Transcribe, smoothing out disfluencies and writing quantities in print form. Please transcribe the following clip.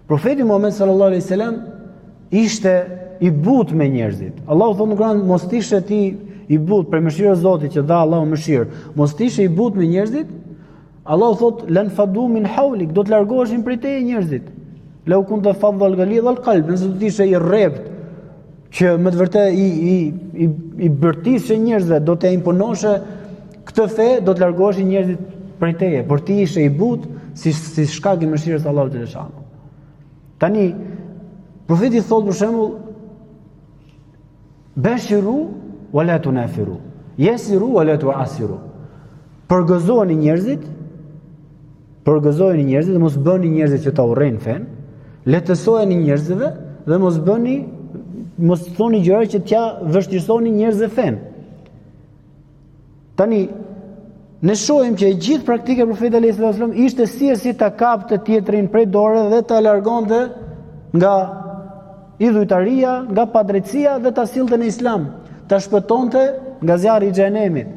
Profeti Muhammed sallallahu alaihi wasallam ishte i butë me njerëzit. Allahu thotë në Kur'an, mos të ishe ti i butë prej mëshirës së Zotit që dha Allahu mëshirë. Mos të ishe i butë me njerëzit. Allahu thotë lan fadu min hawlik, do të largoheshin prej teje njerëzit. Lau kunte faddan galidhal qalb, nëse do të ishe i rreptë që me të vërtetë i i i i bërtisje njerëzve, do t'ia imponoshe këtë fe, do të largoheshin njerëzit prej teje, por ti ishe i butë si si shkak i mëshirës së Allahut xheleshanuhu. Tani profeti thotë për shembull Beshiru wa la tunafiru. Jesiru wa la tuasiru. Përgëzoni njerëzit, përgëzojeni njerëzit dhe mos bëni njerëzit që ta urrejnë fenë. Lehtësojeni njerëzve dhe mos bëni mos thoni gjëra që t'ia vështirësoni njerëzve fenë. Tani ne shohim që e gjithë praktika e profetit alayhis salam ishte si e si ta kapte tjetrin prej dore dhe ta largonte nga idhujtaria, nga padrejtësia dhe ta sillte në Islam, ta shpëtonte nga zjarri i xhehenemit.